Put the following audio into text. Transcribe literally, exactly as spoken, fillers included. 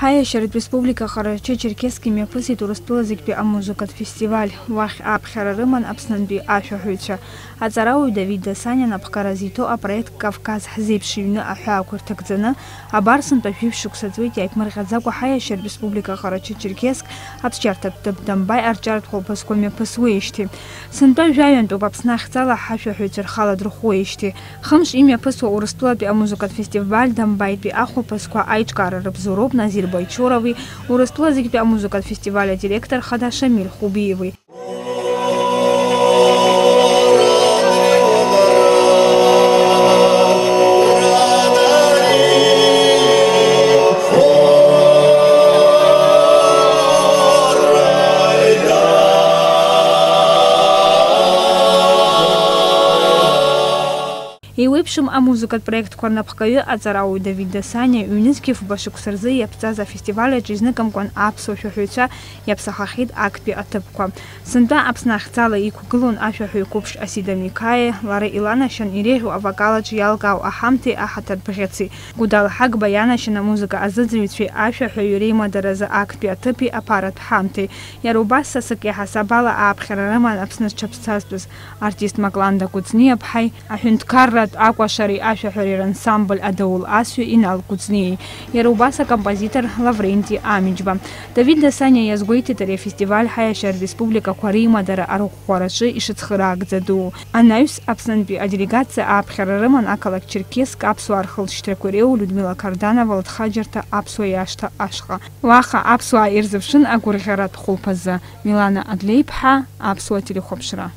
Ҳаиашьаратә республика Ҟарачы-Черкесск имҩаԥысит Урыстәыла зегьтәи амузыкатә фестиваль. Уахь ааԥхьара рыман Аԥснынтәи ашәаҳәаҩцәа. Аҵарауаҩ Давид Дасаниа аԥхгара зиҭо апроект Кавказ ҳзеиԥш иҩны аҳәаақәа рҭагӡаны, абар сынтәа жәиԥшь шықәса ҵуеит иааиԥмырҟьаӡакәа ҳаиашьаратә республика Ҟарачы-Черкесск аԥсшьарҭатә ҭыԥ Домбаи арҿиаратә хәылԥазқәа мҩаԥысуеижьҭеи. Сынтәа жәаҩантәуп Аԥсны ахьӡала ҳашәаҳәаҩцәа рхала дрыхәуеижьҭеи. Хымш имҩаԥысуа Урыстәылатәи амузыкатә фестиваль Домбаитәи ахәылԥазқәа аиҿкаара рыбзоуроуп Назир Байчурови, Урыстәыла зегьтәи амузыкатә фестиваль адиректор хада Шамиль Хубиеви. Еиуеиԥшым амузыкатә проектқәа рнапхгаҩы аҵарауаҩ Давид Дасаниа ҩнызқьи фба шықәса рзы иаԥҵаз афестиваль аҿы изныкымкәан аԥсуа шәаҳәаҩцәа иаԥсахахьеит актәи аҭыԥқәа. Сынтәа Аԥсны ахьӡала иқәгылон ашәаҳәаҩ қәыԥш Асида Микаиа, лара иланашьан иреиӷьу авокал аҿы иалкаау аҳамҭеи аҳаҭыр бӷьыци. Гәдала Ҳагба ианашьан амузыка азыӡырҩцәеи ашәаҳәаҩи реимадаразы актәи аҭыԥи аԥаратә ҳамҭеи. Иара убас сасык иаҳасабала ааԥхьара рыман Аԥсны зҽаԥсазтәыз артист Макланда Кәыҵниаԥҳаи, аҳәынҭқарратә акәашареи ашәаҳәареи рансамбль Адаул Асҩы Инал Кәыҵниеи, иара убас акомпозитор Лавренти Амиџьба. Давид Дасаниа иазгәеиҭеит ари афестиваль ҳаиашьаратә республикақәа реимадара арӷәӷәараҿы ишыцхыраагӡа ду. Анаҩс Аԥснынтәи аделегациа ааԥхьара рыман ақалақь Черкесск аԥсуаа рхылҵшьҭрақәа иреиуоу Людмила Карданова лыҭхаџьырҭа аԥсуа иашҭа ашҟа. Уаҟа аԥсуаа ирзыԥшын агәырӷьаратә хәылԥазы. Милана Адлеиԥҳа, Аԥсуа телехәаԥшра.